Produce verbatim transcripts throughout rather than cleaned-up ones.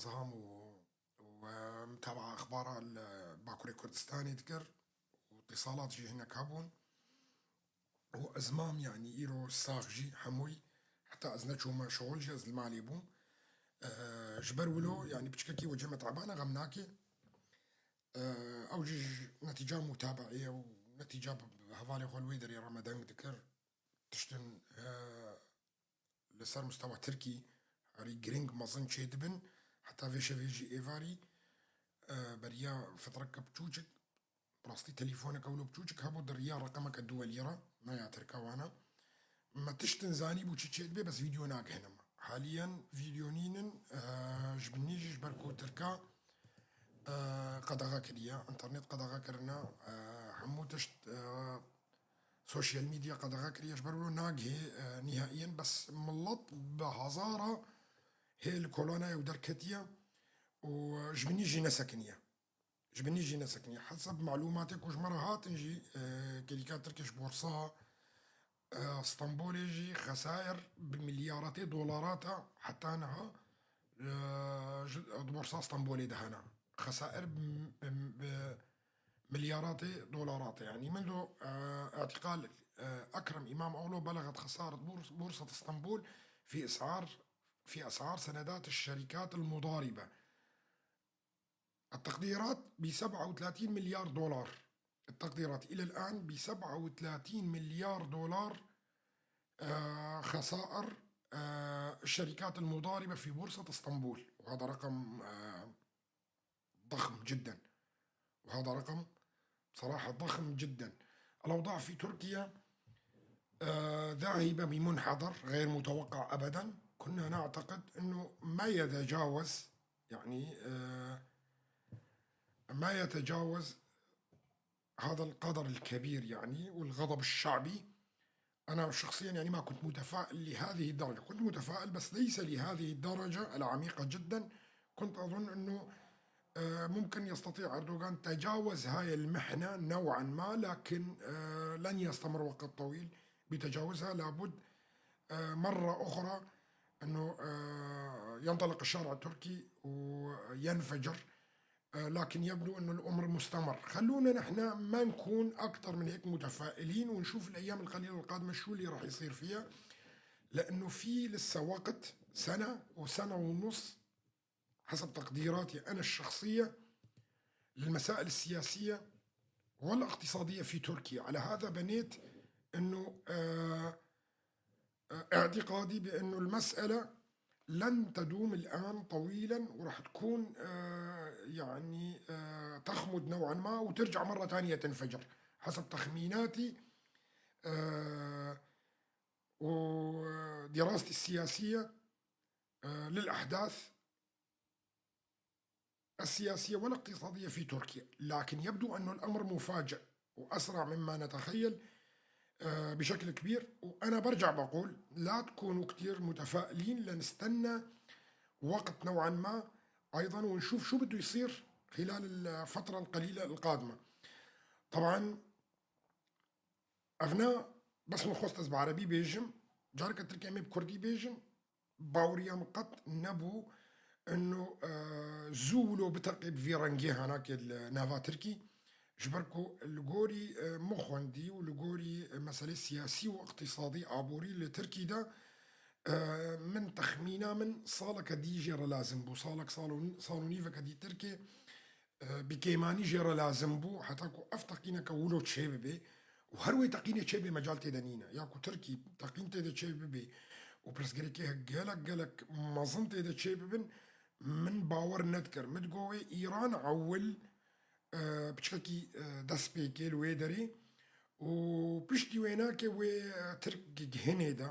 Zam û, û, e, mutaba exbara li Bakurê Kurdistanê dikir û îtîsalat jî hinek hebûn. Û ez mam, yanî îro sax jî hemûyî, heta ez neçûme şixul jî ez li malê bûm. E, ji ber wilo, yanî piçkekî wecê me teban e, xem nake. E, ew jî ji netîca mutabeeyê û netîca bi, bi hevalê xwe li wê derê re me deng dikir. Tiştin, e, li ser mustewa Tirkî herî giring mezin çêdibin. Heta vê şevê jî êvarî, e, beriya fitreke biçûçik, bi rastî telîfoneke wilo biçûçik hebû, di riya reqemeke duwelî re, ne ya tirka wana. Me tiştin zanîbû çi çêdibe, bes vîdeo nagihînim. Haliyen vîdeo nînin, e, ji binî jî ji ber ku tirka, e, qedexe kiriye, înternet qedexe kirine, e, hemû tişt, e, sosyal medya qedexe kiriye, ji ber wilo nagihê, e, nihaiyen, bes milet bi hezara hê li kolonayê û derketiye û, e, ji binî jî nesekiniye. Ji binî jî nesekiniye. Hesab malûmatê ku ji me re hatin jî, e, kêlîka Tirkê ji borsa, e, Stenbolê jî xesair bi milyaratê dolarata heta niha, e, ji, di borsa Stenbolê de hene. Xesair bi, bi, bi milyaratê dolarata. Yanî منذ, e, اعتقال, e, Ekrem İmamoğlu بلغت خسارة بورص-، بورصة اسطنبول في أسعار، في أسعار سندات الشركات المضاربة. التقديرات ب سبعة وثلاثين مليار دولار. التقديرات إلى الآن ب سبعة وثلاثين مليار دولار، آه، خسائر، آه، الشركات المضاربة في بورصة اسطنبول، وهذا رقم، آه، ضخم جدًا، وهذا رقم بصراحة ضخم جدًا. الأوضاع في تركيا، آه، ذاهبة بمنحدر غير متوقع أبدًا. كنا نعتقد أنه ما يتجاوز، يعني، آه، ما يتجاوز هذا القدر الكبير، يعني، والغضب الشعبي. أنا شخصيًا، يعني، ما كنت متفائل لهذه الدرجة، كنت متفائل بس ليس لهذه الدرجة العميقة جدًا. كنت أظن أنه، آه، ممكن يستطيع أردوغان تجاوز هاي المحنة نوعًا ما، لكن، آه، لن يستمر وقت طويل بتجاوزها. لابد، آه، مرة أخرى أنه، آه، ينطلق الشارع التركي وينفجر. آه، لكن يبدو أنه الأمر مستمر. خلونا نحن ما نكون أكتر من هيك متفائلين، ونشوف الأيام القليلة القادمة شو اللي راح يصير فيها، لأنه في لسه وقت، سنة وسنة ونص، حسب تقديراتي أنا الشخصية، للمسائل السياسية والاقتصادية في تركيا. على هذا بنيت أنه، آه، آه، اعتقادي بأنه المسألة لن تدوم الآن طويلًا، وراح تكون، آه، يعني، آه، تخمد نوعًا ما وترجع مرة تانية تنفجر، حسب تخميناتي، آه، ودراستي السياسية، آه، للأحداث السياسية والاقتصادية في تركيا. لكن يبدو أن الأمر مفاجئ وأسرع مما نتخيل، آه، بشكل كبير. وأنا برجع بقول لا تكونوا كتير متفائلين، لنستنى وقت نوعًا ما أيضًا، ونشوف شو بده يصير خلال الفترة القليلة القادمة. طبعًا، Ev ne, bes min xwest ez bi erebî bêjim, careke tirkê em ê bi kurdî bêjin, baweriya min qet nebû ino, e, zû wilo biteqê bi vî rengê hanakê li nava Tirkî, ji ber ku li gorî, e, min xwendî û li gorî, e, meselê siyasî û iqtîsadî, aborî li Tirkî de, e, min texmîna min saleke dî jê re lazim bû, salek sal û, sal û nîveke dî Tirkê, e, bi kêmanî jê re lazim bû, heta ku ev teqîneke wilo çêbibe û her wê teqînê çêbê mecal tê de nîne. Ya ku Tirkî teqîn tê de çêbibe û pirsgirêkê gelek, gelek mezin tê de çêbibin, min bawer nedikir. Min digot wê Îran ewil, e, piçkekî, e, dest pê kê li wê derê û piştî wê nake wê, e, Tirk gihînê de.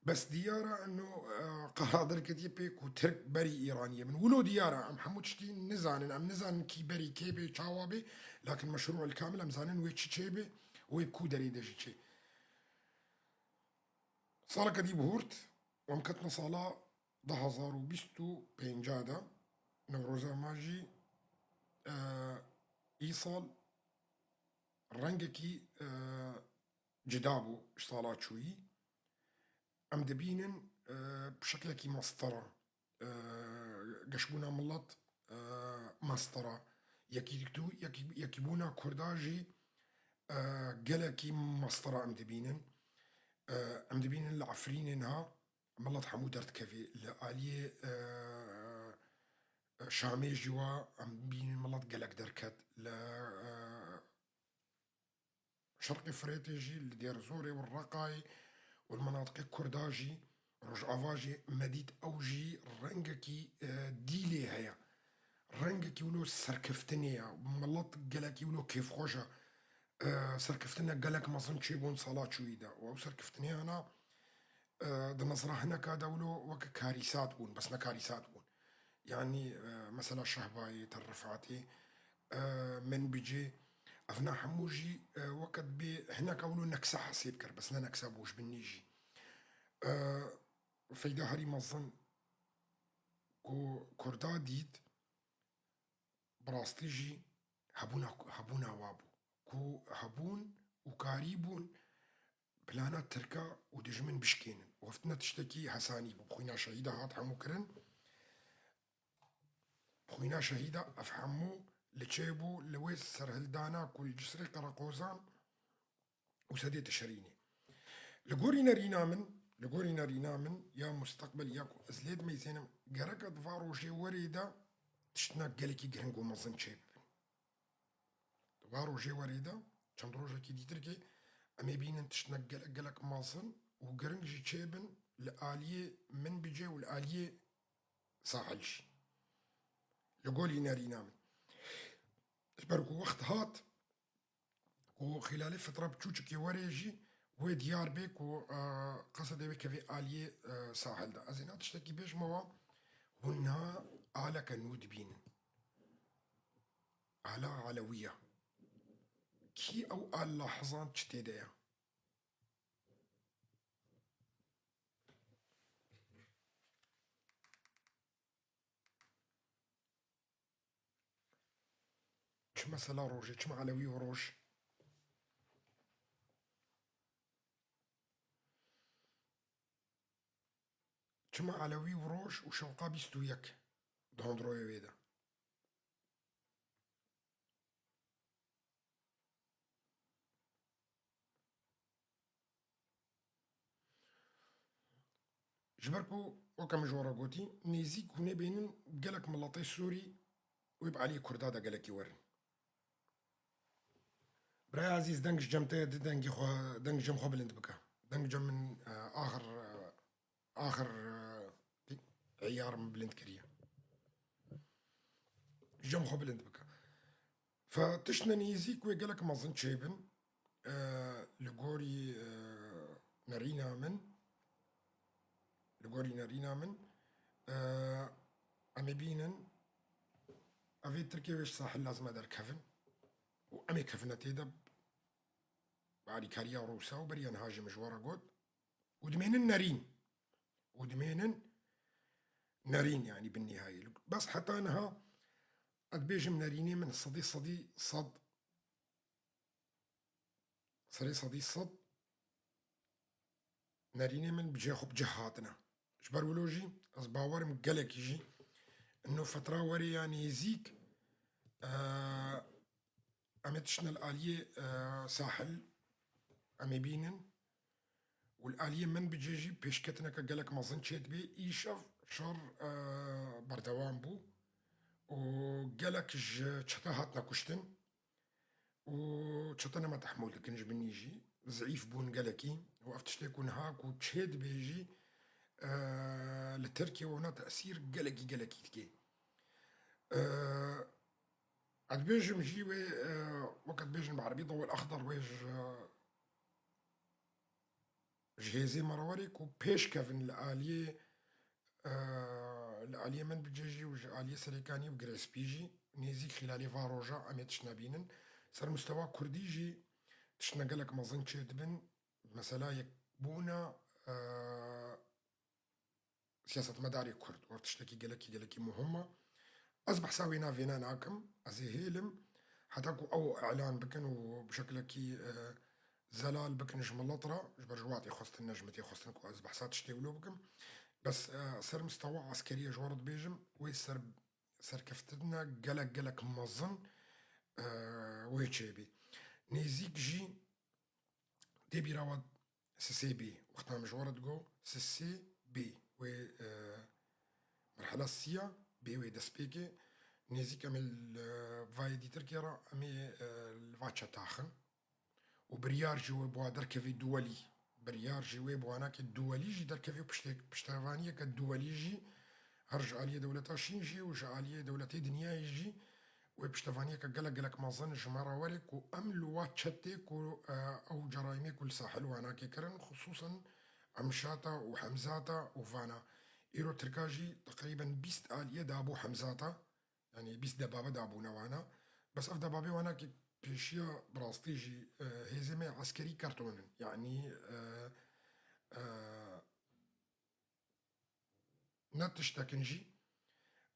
Bes diyar e ino, e, qerar derketiye pê ku Tirk berî Îraniyê bin. Wilo diyar e, em hemû tiştî nizanin. Em nizanin kî berî kê bê, çawa bê. Lakin meşrû el kamil em zanin wê çi çê bê, wê bi ku derê de jî çê. Saleke dî bihurt, em ketine sala du hazar û bîst û pênca de, Newroza me jî, e, îsal rengekî, e, cida bû ji sala çûyî. Em dibînin, e, bi şeklekî mestera, e, geşbûna milet, e, mastera. Yekî-, yekî-, yekîbûna Kurda jî, e, gelekî mastera em dibînin. E, em dibînin li Efrînê niha milet hemû derdikevî. Li aliyê, e, e, Şamê jî wa em bînin milet gelek derket. Li, e, Şerqê Firêtê jî, li Dêrzorê û Reqayê û li menatiqê Kurda jî, Rojava jî me dît ew jî rengekî, e, dîlê heye. Rengekî wilo serkeftinê ye. Milet gelekî wilo kêfxweş e. E, serkeftine gelek mezin çêbûn sala çûyî de. Û ew serkeftineyana, e, di nezra hineka de wilo weke karîsat bûn, bes ne karîsat bûn. Yanî, e, mesela Şehbayê, Tel Rifatê, e, Minbicê, evna hemû jî, e, weke dibê hineka wilo nekse hesê bikir, bes ne nekse bû ji binî jî. E, feyda herî mezin ku Kurda dît, bi rastî jî hebûna, hebûna wa bû. Ku hebûn û karîbûn plana Tirka û dijmin bişkênin. Û ev ne tiştekî hesanî bû. Bi xwîna şehîda hat hemû kirin. Bi xwîna şehîda ev hemû li çê bû, li wê serhildana ku li Cisrê Qereqozan û Sedê Tişrînê. Li gorî nerîna min, li gorî nerîna min ya musteqbel ya ku ez lê dimeyzênim, gereka di va rojê werê de tiştine gelekî giring û mezin çêbibin. Di va rojê werê de, çend rojekî dîtirkê, em ê bînin tiştine gelek gelek mezin û giring jî çêbin li aliyê Minbicê û li aliyê Sahil jî. Li gorî nerîna min. Ji ber ku wext hat, ku xîlalê fitra biçûçikê werê jî wê diyar bê ku, e, qesedê wê kevê aliyê, e, Sahil de. Ez ê niha tiştekî bêjime we, hûn niha aleke nû dibînin. Ala Elewî ye. Kî ew al lahizan çi tê de ye? Çi mesela rojê, çima Elewî û roj? Çima Elewî û roj û şewqa bîst û yek di hundiroyê wê de? Ji ber ku, weke min ji we re gotî, nêzîk hûn ê bênin gelek miletê Sûrî wê bi aliyê Kurda de gelekî werin. Birayê ezîz, deng ji cem te ye, di dengê xwe, deng cem xwe bilind bike. Deng cem min, e, axir, e, axir, e, eyar min bilind kiriye. Cem xwe bilind bike. Fe tiştine nêzîk wê gelek mezin çêbin, e, li gorî, e, nerîna min, li gorî nerîna min, e, em ê bînin, evê Tirkiyê wê ji sahil lazim e derkevin û em ê kevine tê de bi alîkariya Rûsa û beriya niha jî min ji we re got û dimênin nerîn. Û dimênin nerîn, yanî bi nîhayî. Bes heta niha ez dibêjim nerînê min sedî sedî sed, serê sedî sed nerînê min bi cihê xwe bi cih hatine. Ji ber wilo jî ez bawer im gelekî jî ino fetra werê ya nêzîk, e, em ê tiştine li aliyê, e, sahil em ê bînin. Û li aliyê Minbicê jî pêşketineke gelek mezin çêdibê. Îşev şer, e, berdewam bû û gelek ji çete hatine kuştin û çete nema tehmûl dikin ji binî jî. Zeîf bûn gelekî û ev tiştê ku niha ku çêdibê jî, e, li Tirkiye wina tesîr gelekî, gelekî dike. E, ez dibêjim jî wê, e, weke dibêjin bi erebî dewil exder wê ji ji hêzê me re werê ku pêş kevin li aliyê, e, li aliyê Minbicê jî û ji aliyê Serêkanî û Girê Spî jî nêzîk xîlalê va roja em ê tiştine bînin. Ser mustewa kurdî jî tiştine gelek mezin çêdibin. Mesela yekbûna, e, siyasetmedarê kurd, wer tiştekî gelekî, gelekî muhim e. Ez behsa wê navêna nakim, ez ê hêlim heta ku ew îlan bikin û bi şeklekî, e, zelal bikin ji milet re, ji ber ji wa tê xwestin, ne ji min tê xwestin ku ez behsa tiştê wilo bikim. Bes, e, ser mistewa eskerî ez ji we re dibêjim, wê ser, serkeftina gelek, gelek mezin, e, wê çêbî. Nêzîk jî tê bîra we sisê bê. Wexta min ji we re digot, sisê bê. Wê, e, merhela siya bê wê destpêkê. Nêzîk em ê li vayê dîtirkê re, em ê, e, li va çetaxin. Û biryar jî wê bi wa derkevî duwelî. Biryar jî wê bi wa nake duwelî jî derkevî û piştê-, piştevaniyeke duwelî jî her ji aliyê dewleta Şîn jî û ji aliyê dewletê dinyayê jî wê piştevaniyeke gelek gelek mezin ji me re were ku em li wa çetê ku, e, ew cerayîmê ku li sahil wa nake kirin, xisûsan Emşata û Hemzata û vana. Îro Tirka jî teqrîben bîst aliye dabû Hemzata. Yanî bîst debabe dabûne wana. Bes ev debabê wana ki pêşiya bi rastî jî, e, hêzê me eskerî kertonin. Yanî, e, e, ne tiştekin jî.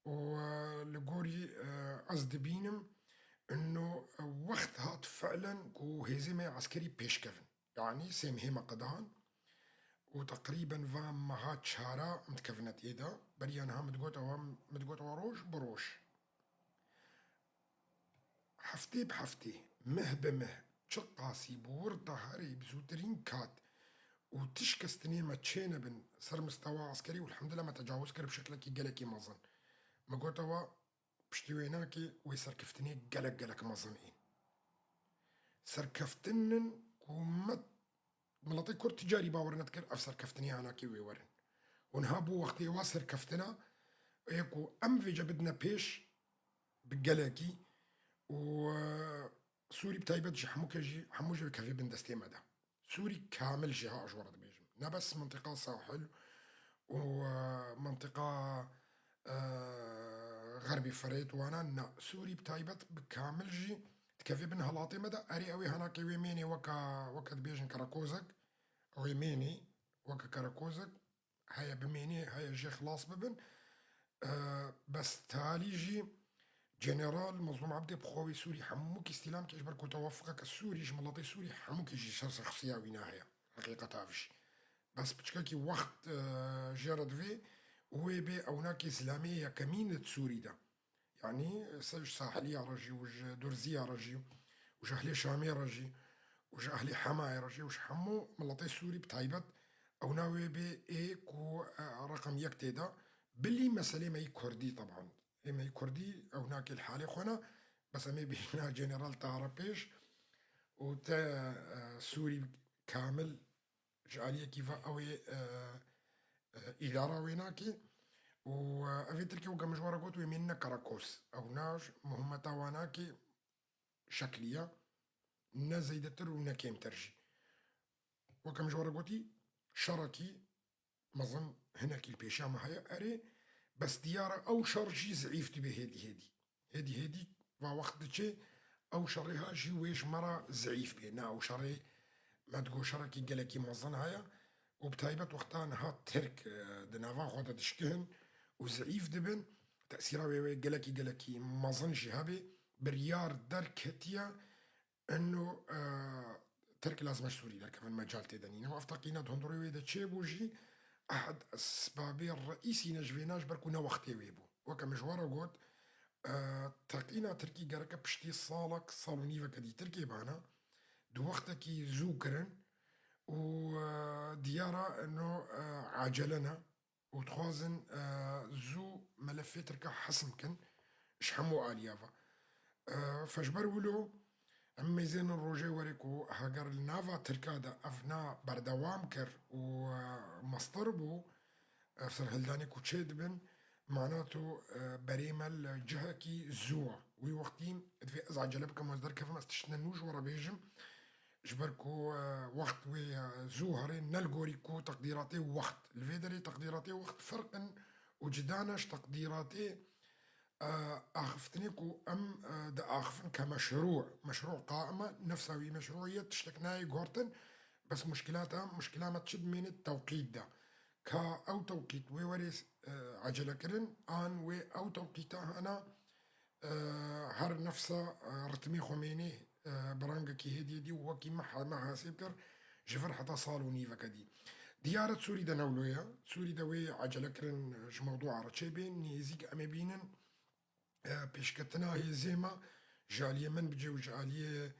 Û, e, li gorî, e, ez dibînim, ino, e, wext hat fiilen ku hêzê me eskerî pêşkevin. Yanî sê mehê me qedan û teqrîben va meha çara em dikevine tê de. Beriya niha min digot ewa, min digot ewa roj bi roj. Heftê bi heftê, meh bi meh, çiqasî bi wir de herê bi zûtirîn kat û tişkestinê me çênebin ser mistewa eskerî û elhemdulillah me tecawuz kir bi şeklekî gelekî mezin. Min got ewa, piştî wê nake wê serkeftinê gelek gelek mezin ên. Serkeftin in ku me, miletê Kurd ti carî bawer nedikir ev serkeftinê hanakê wê werin. Û niha bû wextê wa serkeftina ê ku em vêce bidine pêş bi gelekî û, e, Sûrî bi taybet ji hemû ke jî, hemû jî wê kevê bin destê me de. Sûrî kamil jî ha ji we re dibêjim. Ne bes mintiqa sahil û, e, mintiqa, e, Xerbî Firêt wana, na. Sûrî bi taybet bi kamil jî dikeve bin halatê me de. Erê ew ê hanakê wê mênê weka, weke dibêjin karakozek. Ew ê mênê weke karakozek. Heye bimênê, heye jê xilas bibin. E, bes talî jî General Mezlûm Ebdê bi xwe wê Sûrî hemûkî îstîlam kir, ji ber ku tewafuqeke Sûrî ji miletê Sûrî hemûkî jî ser şexsiya wî ne heye. Heqîqeta ev jî. Bes piçkekî wext, e, jê re divê û wê bê ewnakê zilamê yekemîn di Sûrî de. Yanî, se ji Sahiliya re jî û ji Durziya re jî û ji ehlê Şamê re jî û ji ehlê Hemayê re jî û ji hemû miletê Sûrî bi taybet ewna wê bê ê ku, e, reqem yek tê de. Bilî meselê me yî Kurdî, teban. Ê me yî Kurdî ewnakê li halê xwe ne. Bes em ê bêjina General te re pêş û te, e, Sûrî kamil ji aliyekî ve ew ê, e, e, îdara wê nake û, e, evê Tirkî weke min ji we re got wê mênine Karakos. Ew na ji muhimmeta wan nake şekliya, ne zêdetir û ne kêmtir jî. Weke min ji we re gotî, şerekî mezin hinekî li pêşiya me heye. Erê, bes diyar e ew şer jî zeîf dibe hêdî hêdî. Hêdî hêdî va wext diçe, ew şerê ha jî wê ji me re zeîf bê. Ne ew şerê me digo şerekî gelekî mezin heye û bi taybet wexta niha Tirk, e, di nava xwe de dişkihin û zeîf dibin, tesîra wê wê gelekî gelekî mezin jî hebe. Biryar derketiye, Eno, e, Tirk lazim e ji Sûrî derkevin, mecal tê de nîne. Ev teqîna di hundirê wê de çêbû jî, ehd esbabê reîsî ne ji vê ne ji ber ku ne wextê wê bû. Weke min ji we re got, e, teqîna Tirkî gereke piştî salek, sal û nîveke dî Tirkê bana, di wextekî zû kirin û, e, diyara eno, e, acele ne. û dixwazin, e, zû melefê Tirka hesm kin ji hemû aliya ve. E, fe ji ber wilo em mêzênin rojê werê ku heger li nava Tirka de ev na berdewam kir û, e, mestir bû, ev serhildanê ku çê dibin, mana tu, e, berê me li cihekî zû e. Wî wextî divê ez acele bikim, ez derkevim, ez tiştine nû ji we re bêjim. Ji ber ku, e, wext wê, e, zû herê, ne li gorî ku teqdîratê wext. Li vê derê teqdîratê wext ferq in û cida ne ji teqdîratê, e, axiftinê ku em, e, diaxifin ke meşrû, meşrû qaim e, nefsa wî meşrû ye, tiştek nayê guhertin, bes muşkilata, muşkila me çi dimêne tewqît de. Ka ew tewqît wê werê, e, ecele kirin, an wê ew tewqîta hana, e, her nefsa, e, ritmê xwe mênê, e, bi rengekî hêdî hêdî û wekî me he-, me hesêb kir, ji vir heta sal û nîveke dî. Diyar e Sûrî de ne wilo ye. Sûrî de wê ecele kirin ji mewdûa re çêbê. Nêzîk em ê bînin, e, pêşketina hêzê me ji aliyê Menbicê û ji aliyê,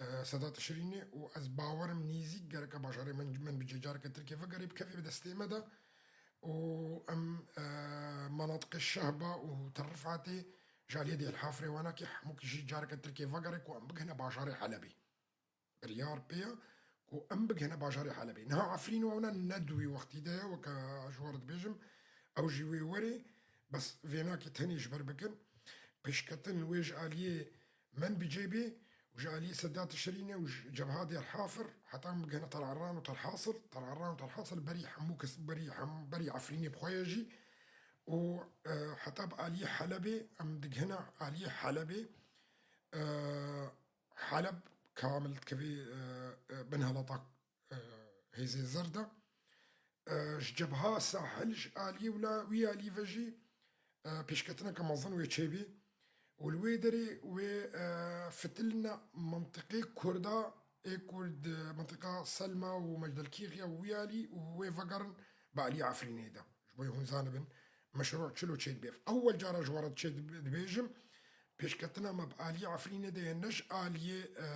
e, Seda Tişrînê û ez bawerim nêzîk gereke bajarê Men-, Menbicê careke Tirkê vegerê bikeve bi destê me de û em, e, menatiqê Şehba û Tel Rifatê ji aliyê Dêl Hafirê Wanakê hemûkî jî careke Tirkê vegerê ku em bigihine bajarê Helebê. Biryar pê ye ku em bigihine bajarê Helebê. Niha Efrîn û ewna ne di wî wextî de ye, weke ji we re dibêjim, ew jî wê werê, bes vênakê tenê ji ber bikin. Pêşketin wê ji aliyê Menbicê bê û ji aliyê Seda Tişrînê û ji cebha Dêr Hafir, heta em bigihine Tel Erran û Tel Hasil, Tel Erran û Tel Hasil berî hemû kes, berî hem, berî Efrînê bi xwe ye jî û, e, heta bi aliyê Helebê em digihine aliyê Helebê. E, Heleb kamil dikevê, e, e, bin helata, e, hêzê zer de. E, ji cebha Sahil, ji aliyê wila, wî alî ve jî, e, pêşketineke mezin wê çêbî. Û li wê derê wê, e, fitilina mentiqê Kurda, ê Kurd, e, mentiqa Selma û Mecdelkîxiya wî alî û wê vegerin bi alî Efrînê de. Ji bo hûn zanibin, meşrû çilo çê dibe. Ewel cara ji we re çê dibe-, dibêjim, pêşketina me bi aliyê Efrînê de ye, ne ji aliyê, e,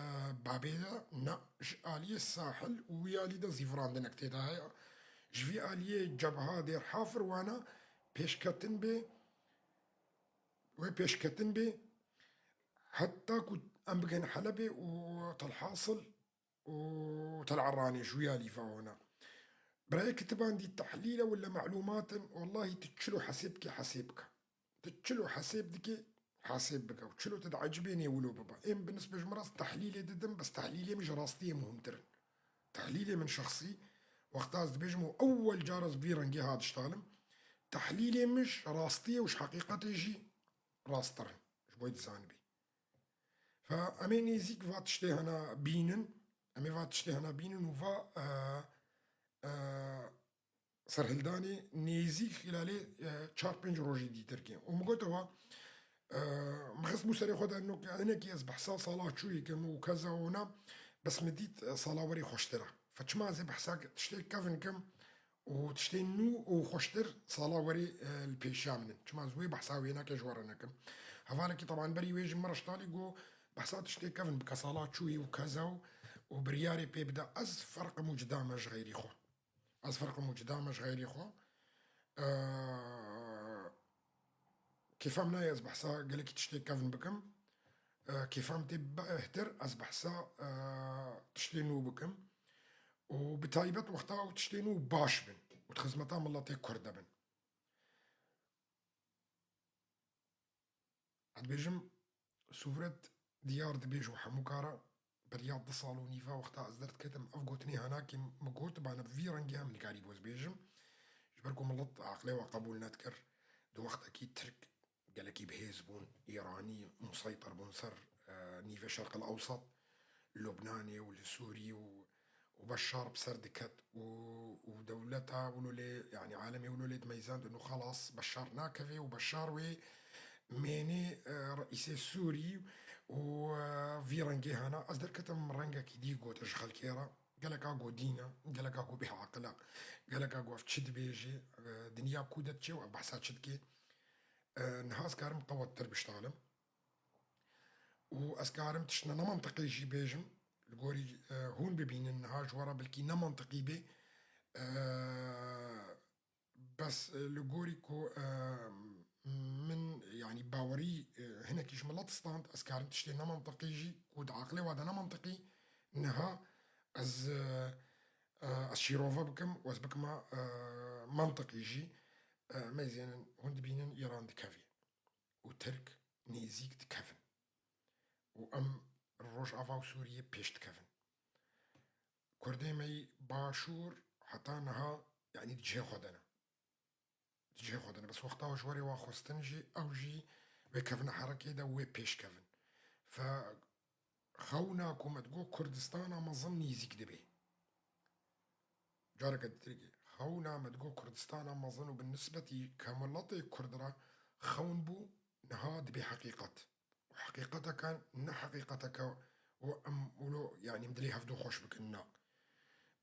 Babê de, ne, ji aliyê Sahil û wî alî de zîvirandinek tê de heye. Ji vî aliyê cebha Dêr Hafir wana pêşketin bê, wê pêşketin bê, heta ku em bigihine Helebê û Telhasil û Tel Erranê ji wî alî ve wana. Birayê kitiban dî tehlîl e wila melûmat in, wellahî tu çilo hesê bikî, hesê bike. Tu çilo hesê bidikî, hesê bike. Û çilo tu diecibê nê wilo bibe. Êm bi nisbê ji min re tehlîlê didim, bes tehlîlê min ji rastiyê muhimtir in. Tehlîlê min şexsî, wexta ez dibêjim û ewel car ez bi vî rengê hat diştalim, tehlîlê min ji rastiyê û ji heqîqetê jî rasttir in. Ji bo dizanibî. Fe em ê nêzîk va tiştê hena bînin, em ê va tiştê hena bînin û va, e, e, serhildanê nêzîk xîlalê, e, çar pênc rojî dîtir kê. Û min gote wa, e, min xist bû serê xwe de, hinekî ez behsa sala çûyê kim û keza wana, bes min dît, e, sala werî xweştir e. Fe çima ez ê behsa tiştê kevin kim, û tiştên nû û xweştir sala werê, e, li pêşiya min in. Çima ez wê behsa wê nake ji we re nekim. Hevalekî teban berî wê jî min re ji talî got, behsa tiştê kevin bike, sala çûyî û keza û, û biryarê pê bide. Ez ferqim û cida me ji xeyrî xwe. Ez ferqim û cida me ji xeyrî xwe. E, Kêfa min nayê ez behsa gelekî tiştê kevn bikim. E, kêfa min tê bêhtir ez behsa, e, tiştê nû bikim. Û bi taybet wexta ew tiştê nû baş bin û di xizmeta miletê Kurd de bin. Ez dibêjim, Sûret diyar dibêj û hemû kara, beriya du sal û nîva wexta ez derdiketim, ev gotinê hanakî min gotibane bi vî rengî em nikarîbû ez bêjim. Ji ber ku milet aqilê we qebûl nedikir, di wextekî Tirk gelekî bihêz bûn, Îranî museytir bûn ser, e, nîvê Şerqil Ewsat, Lubnanê û li Sûrî û û Beşar bi ser diket û, û dewleta wilo lê, yanî alemê wilo lê dimeyzand û xelas Beşar nakeve û Beşar wê mênê, e, reîsê Sûrî û, e, vî rengê hana. Ez derketim rengekî dî gote ji xelkê re. Geleka go dîn e, geleka go bêaqil e, geleka go ev çi dibêje, e, dinya ku de diçe û ev behsa çi dike. E, niha ez karim qewettir biştalim. Û ez karim tiştine ne mantiqî jî bêjim, li gorî, e, hûn bibînin, niha ji we re bilkî ne mantiqî bê. E, bes, e, li gorî ku, e, min, yanî bawerî, e, hinekî ji milet stand, ez karim tiştê ne mantiqî jî, ku di aqilê we de ne mantiqî, niha ez, e, e, ez şîrove bikim û ez bikima, e, mantiqî jî. E, meyzênin hûn dibînin Îran dikevî. û Tirk nêzîk dikevin û em Rojava û Sûriyê pêş dikevin. Kurdê me yî Başûr heta niha, yanî di cihê xwe de ne. Di cihê xwe de ne. Bes wexta ji werê wa xwestin jî, ew jî wê kevine herekê de wê pêş kevin. Fe Xewna ku me digot Kurdistana mezin nêzîk dibe. Careke ditirkî, xewna me digot Kurdistana mezin û bi nisbetî kemiletê Kurd re xewn bû, niha dibe heqîqet. Û heqîqeteke ne heqîqeteke û em wilo, yanî em dilê hevdû xweş bikin, na.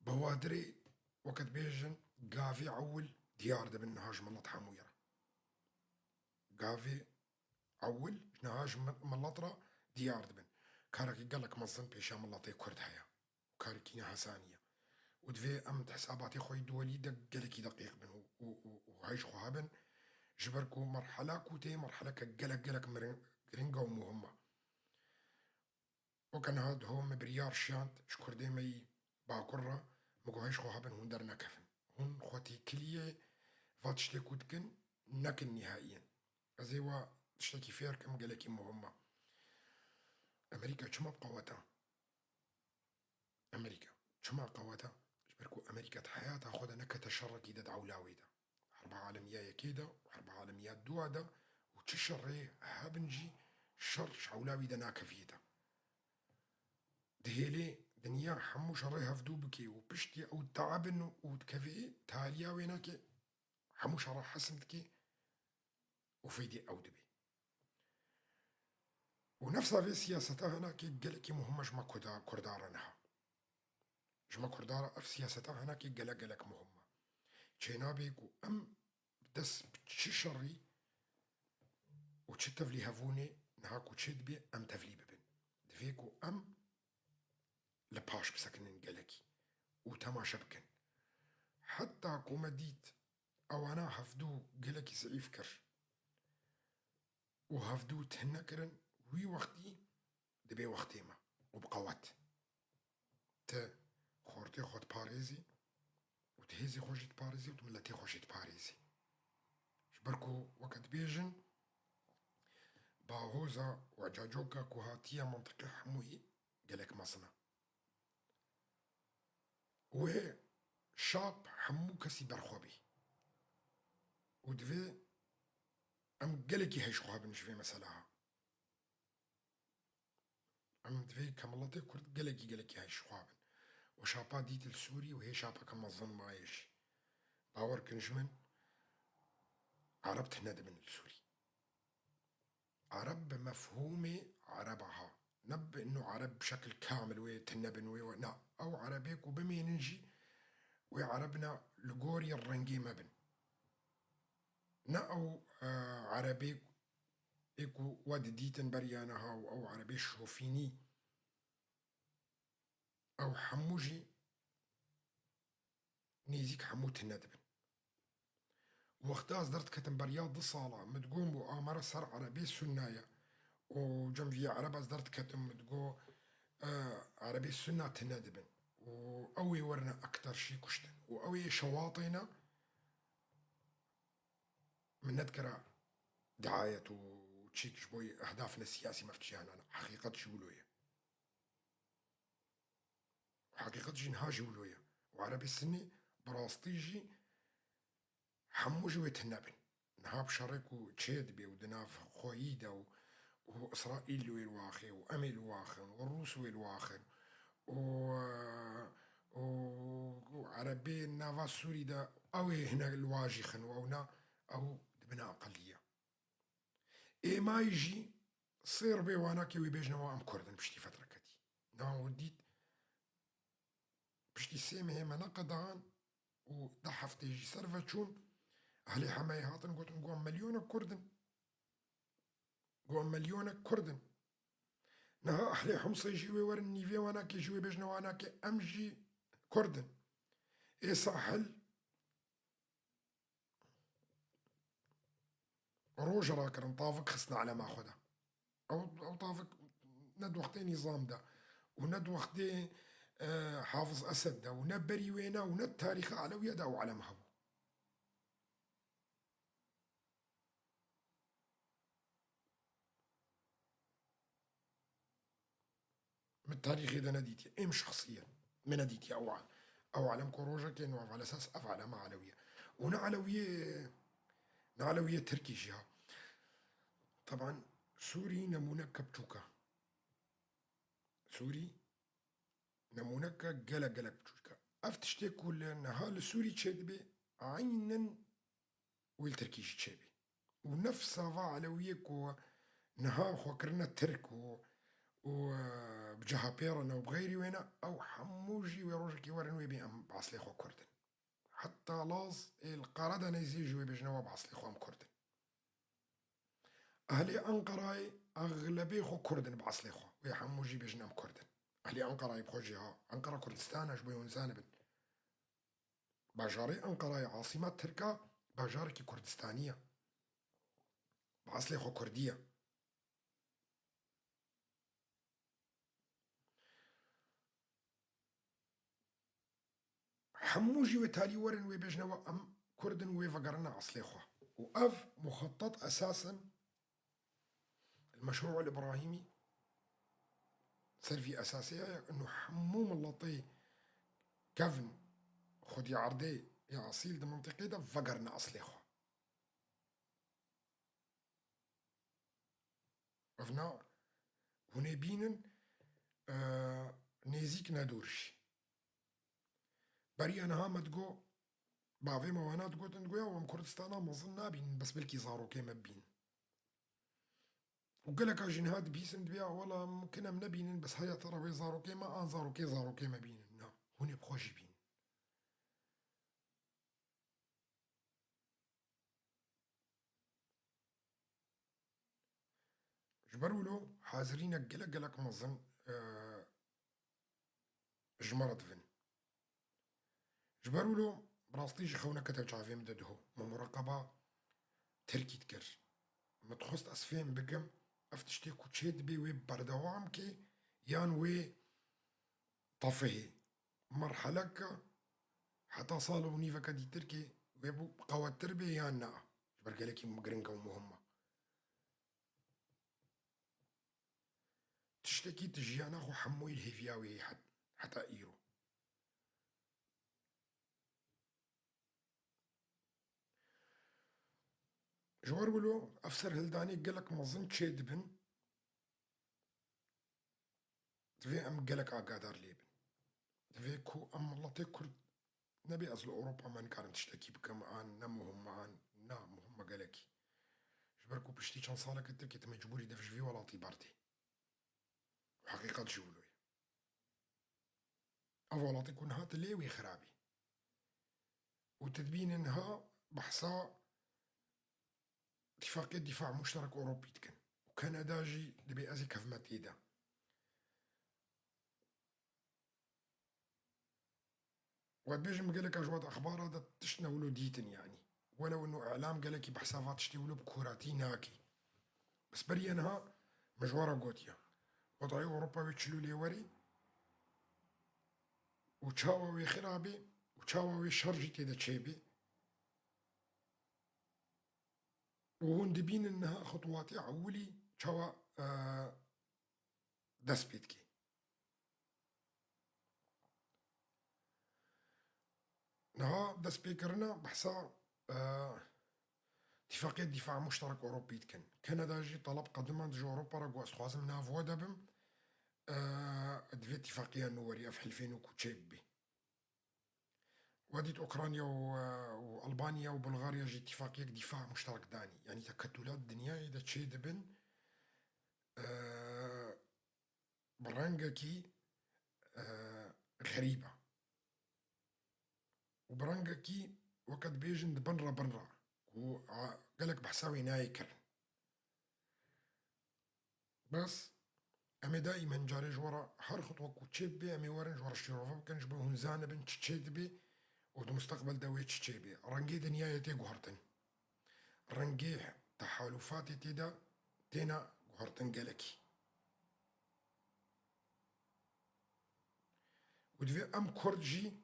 Bi wadirê Weke dibêjin gavê ewil diyar dibin niha ji milet hemûyê re. Gavê ewil niha ji mi-, milet re diyar dibin. Karekî gelek mezin pêşiya miletê Kurd heye. Karekî ne hesanî ye. Û divê em di hesabatê xwe yî duwelî de gelekî deqîq bin û, û, û, û hej xwe hebin. Ji ber ku merhela ku tê merheleke gelek, gelek mirin-, giring e û muhim e. Weke niha diho me biryar şiyand ji Kurdê me yî Bakur re, min got, hej xwe hebin hûn dernekevin. Hûn xwe têkiliyê va tiştê ku dikin, nekin nîhaiyen. Ez ê we tiştekî fêr kim, gelekî muhim e. Amerîka çima bi qewet e? Amerîka çima qewet e? Ji ber ku Amerîka di heyata xwe de nekete şerekî de di ewla wê de. Herba Alemiya Yekê de û Herba Alemiya Dua de û çi şerê hebin jî şer ji ewla wî de nakeviyê de. Dihêlê dinya hemû şerê hevdû bikê û piştî ew diabin û dikevê taliya wê nake, hemû şera hesim dike û feydê ew dibe. Û nefsa vê siyaseta hinakê gelekî muhim e ji me Kurda-, Kurda re niha. Ji me Kurda re ev siyaseta hinakê gelek gelek muhim e. Çênabê ku em bi dest bi çi şerî û çi tevlî hevûnê niha ku çê dibê em tevlî bibin. Divê ku em li paş bisekinin gelekî û temaşe bikin. Heta ku me dît ewana hevdû gelekî zeîf kir û hevdû tune kirin, wî wextî dibê wextê me û bi qewet. Ti xortê xwe diparêzî û ti hêzê xwe jî diparêzî û ti miletê xwe jî diparêzî. Ji ber ku weke dibêjin, bahoza û ecacoka ku hatiye mantiqê hemûyî gelek mezin e. Wê şap hemû kesî berxwe bî. Û divê em gelekî hej xwe hebin ji vê meseleha. Em divê ke miletê Kurd gelekî, gelekî hej xwe hebin. We şapa dît li Sûrî û hê şapeke mezin maye jî. Bawer kin ji min, Ereb tune dibin li Sûrî. Ereb bi mefhûmê Ereba ha. Ne bi inu Ereb bi şekil kamil wê tune bin wê we. Na, ew Erebê ku bimênin jî wê Ereb ne li gorî rengê me bin. Ne ew, e, Erebê ê ku we didîtin beriya niha û ew Erebê şofînî, ew hemû jî nêzîk hemû tune dibin. Wexta ez derdiketim beriya du sala, min digot bû amere ser Erebê Sunna ye. Û cem vî Ereb ez derdiketim, min digot, e, Erebê Sunna tune dibin. Û ew ê werine ekter jî kuştin. Û ew ê şewatê ne, min nedikira diayet û çîk ji bo ehdafine siyasî me fikiriyana. Heqîqet jî wilo ye. Heqîqet jî niha jî wilo ye. Û Erebê Sinnî bi rastî jî hemû ji wê tune bin. Niha bi şerê ku çê dibe û di nav xweyî de û, û Îsraîl li wê li waxê û em ê li waxin û Rûs wê li waxin û, û, û Erebê nava Sûrî de ew ê hine li wa jî xin û ew na, ew dibine eqeliye. Êmayî jî sêr bê wanakê wê bêjine wa em Kurd in piştî fetreketî. Niha we dît, piştî sê mehê me neqedan û deh heftê jî ser ve çûn, ehlê hemeyê hatin gotin, got, em milyonek Kurd in. Got, em milyonek Kurd in. Niha ehlê Humsê jî wê werin nîvê wanakê jî wê bêjine wanakê em jî Kurd in. Ê Sahil roj rakirin, tavik xistine elema xwe de. Ew, ew tavik ne di wextê nîzam de û ne di wextê, e, Hafiz Esed de û ne berî wê ne û ne di tarîxa Elewiye de ew elem hebû. Min tarîxê de nedîtiye. Êm şexsî ye. Min nedîtiye ew al-, ew alem ku rojekê nû ev alesas ev alema Elewî ye. Û ne Elewiyê, ne Elewiyê Tirkî jî ha. Teban Sûrî nemûneke biçûk e. Sûrî nemûneke gelek gelek biçûk e. Ev tiştê ku li niha li Sûrî çêdibe, eynen wê li Tirkî jî çêbî. Û nefsa va Elewiyê ku niha xwe kirine Tirk û, û, e, bi C H P re ne û bi xeyrî wê ne, ew hemû jî wê rojekê werin wê bê em bi eslê xwe Kurd in. Heta Laz ê li Qaradenizê jî wê bêjine we bi eslê xwe em Kurd in. Ehlê Enqerayê exlebê xwe Kurd in bi eslê xwe. Wê hemû jî bêjin em Kurd in. Ehlê Enqerayê bi xwe jî ha. Enqera Kurdistan e, ji bo hûn zanibin. Bajarê Enqerayê, asîma Tirka, bajarekî Kurdistanî ye. Bi eslê xwe Kurdî ye. Hemû jî wê talî werin wê bêjine we em Kurd in, wê vegerine eslê xwe. Û ev muxetet esasen li meşrû el-Îbrahîmî ser vî esasê ye, ino hemû miletê kevn xwedî erdê ya esîl di mintîqê de vegerine eslê xwe. Ev na hûn ê bînin, e, nêzîk ne dûr jî. Beriya niha me digo, bavê me wana digotin, digoya, em Kurdistana mezin nabînin, bes belkî zarokê me bibînin. Û geleka jî niha dibîsin, dibiya, wela mumkin em nebînin, bes heya te re wê zarokê me an zarokê zarokê me bînin. Na, hûn ê bi xwe jî bînin. Ji ber wilo hazirînek gelek gelek mezin, e, ji me re divin. Ji ber wilo bi rastî jî xew nekete çavê min de diho. Me mureqeba Tirkî dikir. Min dixwest ez fêm bikim, ev tiştê ku çê dibê wê berdewam kê yan wê tefihê. Merheleke heta sal û nîveke dîtirkê wê bû qewettir bê yan na? Ji ber gelekî giring e û muhim e. Tiştekî di jiyana xwe hemûyî li hêviya wê ye het-, heta îro. Ji wer wilo ev serhildanê gelek mezin çê dibin. Divê em gelek agadar lê bin. Divê ku em miletê Kurd nebê ez li Ewropa me nikarim tiştekî bikim an ne muhim me an na muhim me gelekî. Ji ber ku piştî çend saleke Tirkiyê tu mecbûrî dev ji vî welatî berdê. Heqîqet jî wilo ye. Ev welatê ku niha tu lê wê xirabî. Û tu dibînin ha behsa Tifaqê Difa Muşterek Ewropî dikin. Û Kanada jî dibê ez ê kevme tê de. We dibêjim geleka ji we di exbara de tişt ne wilo dîtin yanî. Welew ino îlam gelekî behsa va tiştê wilo bi kûratî nakî. Bes beriya niha min ji we re gotiye. Wetayê Ewropa wê çilo lê werî û çawa wê xirabê û çawa wê şer jî tê de çêbê. Û hûn dibînin niha xutwatê ewilî çawa, e, dest pê dike. Niha destpêkirina behsa, e, Tifaqê Difa Muşterek Ewropî dikin. Kanada jî teleb qedimand ji Ewropa re got, ez dixwazim nav we de bim, e, divê tifaqiya nû werî, ev hilfê nû ku çêbibê. We dît Ukrayna û, û Albanya û Bulgarya jî tifaqiyek dîfa muşterek danî. Yanî teketûlat dinyayê de çê dibin, e, bi rengekî, e, xerîb e. Û bi rengekî weke dibêjin di bin re bin re. Ku, a, gelek behsa wê nayê kirin. Bes em ê daîmen carê ji we re her xutwe ku çê bibe, em ê werin ji we re şîrove bikin, ji bo hûn zanibin çi çê dibe û di musteqbel de wê çi çê bê. Rengê dinyayê tê guhertin. Rengê tehalûfatê tê de têne guhertin gelekî. Û divê em Kurd jî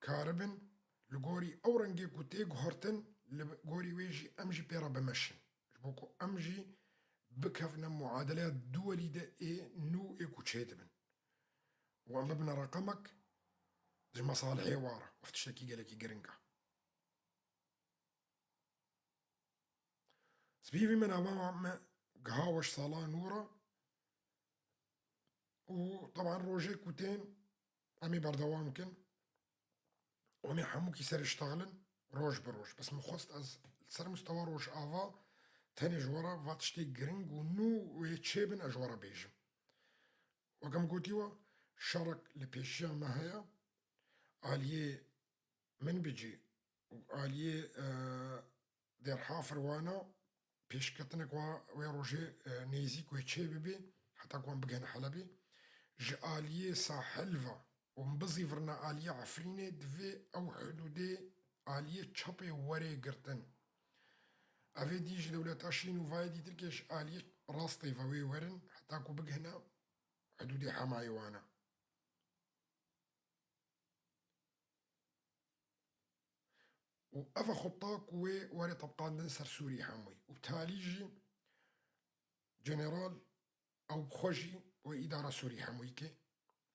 karibin li gorî ew rengê ku tê guhertin, li gorî wê jî em jî pê re bimeşin. Ji bo ku em jî bikevine muadeleya duwelî de ê nû ê ku çêdibin. Û em bibine reqemek ji mesalihê wa re. Ev tiştekî gelekî giring e. Spî vî min ava me giha weş sala nû re. Û teban rojê ku tên em ê berdewam kin. Em ê hemûkî ser iştexilin roj bi roj. Bes min xwest ez li ser mustewa Rojava tenê ji we re va tiştê giring û nû wê çêbin ez ji we re bêjim. Weke min gotî we, şerek li pêşiya me heye. Aliyê min bicî û aliyê, e, Dêrhafir wana pêşketinek wa wê rojê, e, nêzîk wê çê bibe, heta ku wan bigihine Helebê. Ji aliyê sahil ve û bizîvirina aliyê Efrînê divê ew hidûdê aliyê çepê were girtin. Evê dî ji dewleta Şîn û vayê dî Tirkiye ji aliyê rastê ve wê werin, heta ku bigihine hidûdê Hemayê wana. Û ev e xutta ku wê were tebqandin ser Sûrî hemûyî. Û bi talî jî General ew bi xwe jî wê îdara Sûrî hemûyî ke,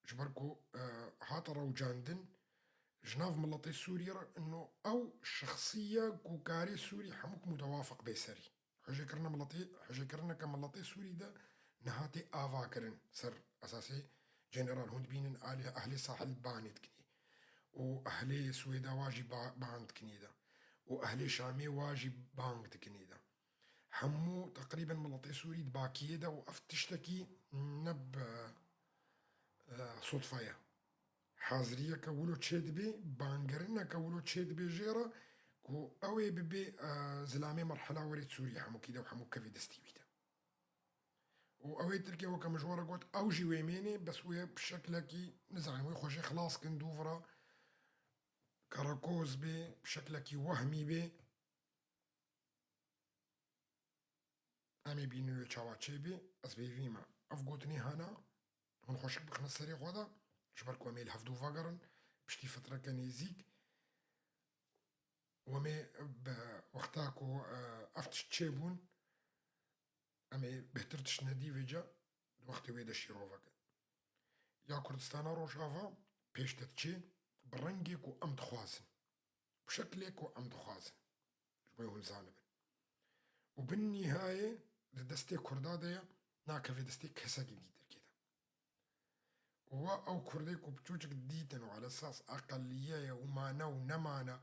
ji ber ku, e, hate rewcandin ji nav miletê Sûrî re, ino ew şexsî ye ku karê Sûrî hemûk mutewafik bê serî. Hejêkirina miletê, hejêkirineke miletê Sûrî de niha tê avakirin ser esasê general hûn dibînin alê, ehlê sahil banê dikinê û ehlê Swêda wa jî ba-, ban dikinê de û ehlê Şamê wa jî bang dikinê de. Hemû teqrîben miletê Sûrî di bakiyê de û ev tiştekî ne bi, e, sodfe ye. Haziriyeke wilo çêdibê, bangirineke wilo çêdibê jê re ku ew ê bibê, e, zilamê merhela werê Sûrî hemûkî de û hemû kevê destî wî de. Û ew ê Tirkiye weke min ji we re got, ew jî wê mênê, bes wê bi şeklekî, nizanim, wê xwe jê xilas kin dûv re, karakoz bê, bi şeklekî wehmî bê. Em ê bînin wê çawa çêbê, ez hêvî me. Ev gotinê hana, hûn xweşik bixine serê xwe de, ji ber ku em ê li hevdû vegerin, piştî fitreke nêzîk, û em ê bi wexta ku, e, ev tişt çêbûn, em ê bêhtir tiştine dî vêca, di wextê wê de şîrove kin. Ya Kurdistana Rojava pêş de diçê, bi rengê ku em dixwazin. Bi şeklê ku em dixwazin. Ji bo hûn zanibin. Û bin nîhayê di destê Kurda de ye, nakeve destê kesekî dî Tirkî de. Û wa ew Kurdê ku piçûçik dîtin û alesas eqeliye ye û mane û nemane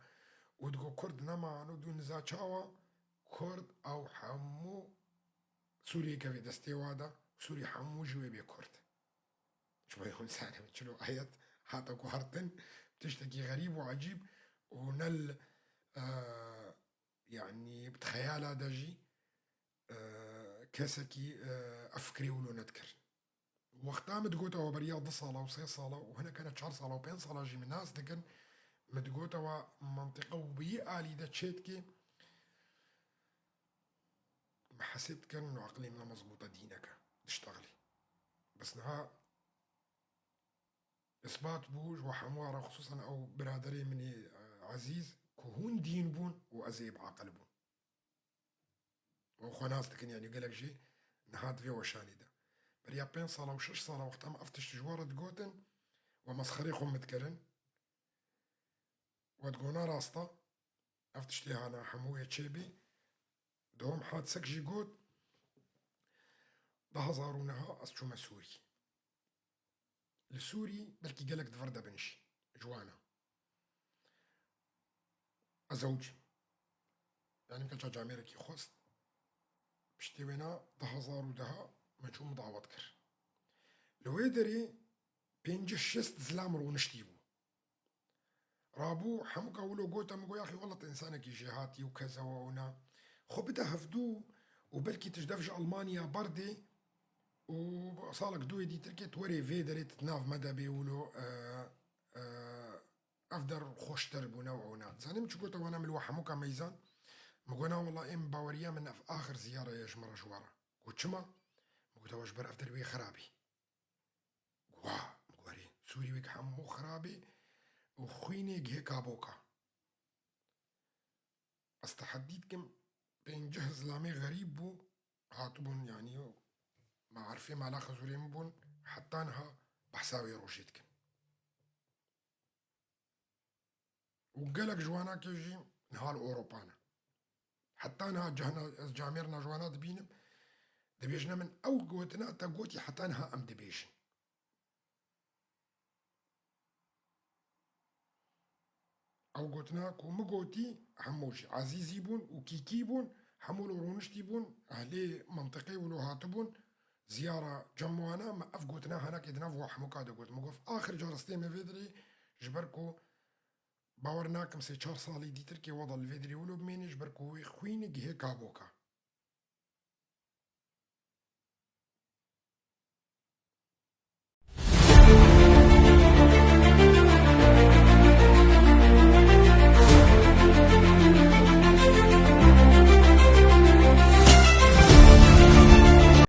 û digo Kurd nemane û dû niza çawa, Kurd ew hemû Sûriyê kevê destê wa de, Sûrî hemû ji wê bê Kurd. Ji bo hûn zanibin, çilo ayet hate guhertin, tiştekî xerîb û ecîb û ne li, e, yanî bi xeyala de jî, e, kesekî, e, ev fikrê wilo nedikir. Wexta min digote we beriya du sala û sê sala û hinek hene çar sala û pênc sala jî min nas dikin, min digote we mentiqe û bi yî alî de çê dike, min hesêb dikin û eqlê min mezbûte dîneke diştexilî. Bes niha isbat bû ji we hemû re, xisûsan ew biraderê min ê, e, ezîz, ku hûn dîn bûn û ez ê bi aqil bûm. Û xwe nas dikin, yanî gelek jî niha di vê weşanî de. Beriya pênc sala û şeş sala wexta me ev tişt ji we re digotin, we mesxerê xwe min dikirin. We digo na rast e, ev tiştê hana hemû wê çêbî. Dihom hadisek jî got, du hezar û neh ez çûme Sûrî. Li Sûrî belkî gelek di vir de bin jî ji wan e. Ez zewcîm. Yanî min keça camêrekî xwest. Piştî wêna du hezar û deh me çû min dawet kir. Li wê derê pêncî şêst zilam rûniştî bû. Rabû hemûka wilo gote min got, yaxî wela tu însanekî jêhatî û keze we wina. Xwe bide hevdû û belkî tu ji dev ji Almanya berdê û salek duê dîtir kê tu werê vê derê tu di nav me de bê wilo, e, e, ev der xweştir bû ne wina. Zanî min çi gote wana min li we hemûka meyzan? Min got, na wela ê min baweriya min ev axir ziyara ye ji min re ji we re. Got, çima? Min got, ewa ji ber ev der wê xirabî. Wa, min got, erê, Sûrî wek hemû xirabê û xwînê gihê kaboka. Ez teheddî dikim, pêncî zilamê xerîb bû, hatibûn, yanî, maerifê mala Xezûrê min bûn, heta niha behsa wê rojê dikin. Û gelek ji wanakê jî niha li Ewropa ne. Heta niha cehna, ez camêrna ji wana dibînim, dibêjine min, ew gotina te gotî heta niha em dibêjin. Ew gotina ku min gotî, hemû jî ezîzî bûn û kîkî bûn, hemû li rûniştî bûn, ehlê mentiqê wilo hatibûn, ziyara cem wana, me ev gotina henekê di nav wa hemûka de got. Min got, axir car ez têm vê derê, ji ber ku Bawer nakim sê çar salî dîtir kê wada li vê dirê wilo bimêne, ji ber ku wê xwînê gihê kaboka.